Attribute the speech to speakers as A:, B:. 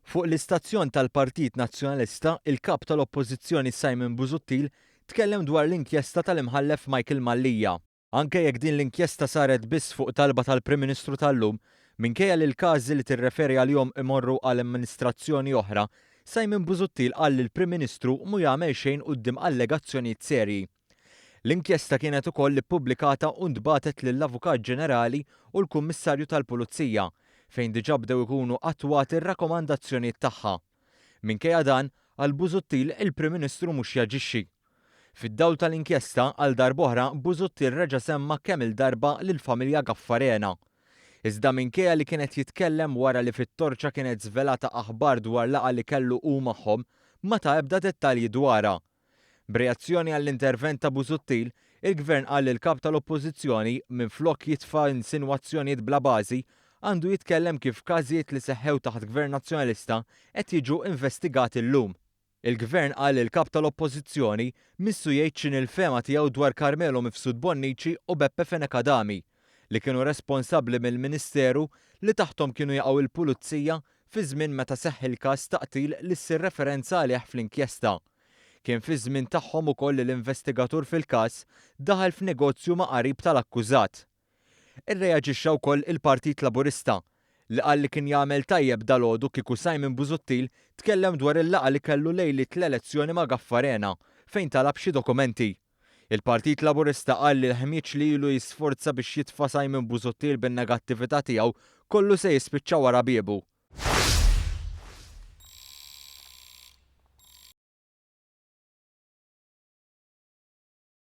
A: Fuq l-istazzjon tal-Partit Nazzjonalista, il-Kap tal-Oppożizzjoni Simon Busuttil tkellem dwar l-inkjesta tal-Imħallef Michael Mallia. Anke jekk din l-inkjesta saret biss fuq talba tal-Prim Ministru tal-lum, minkejja li l-każi li tirreferi għalihom imorru għal amministrazzjoni oħra, Simon Busuttil qal li l-Prim Ministru mhu jagħmel xejn quddiem allegazzjonijiet serji. L-inkjesta kienet ukoll ippubblikata u ntbagħtet lill-Avukat Ġenerali u l-Kummissarju tal-Pulizija, fejn diġà bdew ikunu attwati r-rakkomandazzjonijiet tagħha. Minkejja dan, għal Busuttil il-Prim Ministru mhux jaġixxi. Fid-dawl tal-inkjesta, għal darb'oħra Busuttil reġa' semma kemm-il darba lill-familja Gaffarena. Iżda minkejja li kien qed jitkellem wara li fit-Torċa kienet żvelata aħbar dwar laqgħa li kellu hu magħhom, ma ta ebda dettalji dwarha. B'reazzjoni għall-intervent ta' Busuttil, il-Gvern qal li l-Kap tal-Oppożizzjoni, minflok jitfa' insinwazzjonijiet bla bażi, għandu jitkellem kif każijiet li seħħew taħt Gvern Nazzjonalista qed jiġu investigati llum. Il-Gvern qal li l-Kap tal-Oppożizzjoni missu jgħid x'inhi l-fehma tiegħu dwar Carmelo Mifsud Bonnici u Beppe Fenech Adami, li kienu responsabbli mill-Ministeru li taħthom kienu jaqgħu l-Pulizija fi żmien meta seħħ il-każ ta' qtil li ssir referenza għalih fl-inkjesta. Kien fiż-żmien tagħhom ukoll li l-investigatur fil-każ daħal f'negozju ma' qarib tal-akkużat. Irreaġixxa wkoll il-Partit Laburista, li qal li kien jagħmel tajjeb dalgħodu kieku Simon Busuttil tkellem dwar il-laqgħa li kellu lejliet l-elezzjoni ma' Gaffarena fejn talab xi dokumenti. Il-Partit Laburista qal li l-ħmieġ li ilu jisforza biex jitfa' Simon Busuttil bin-negattività tiegħu kollu se jispiċċa wara biebu.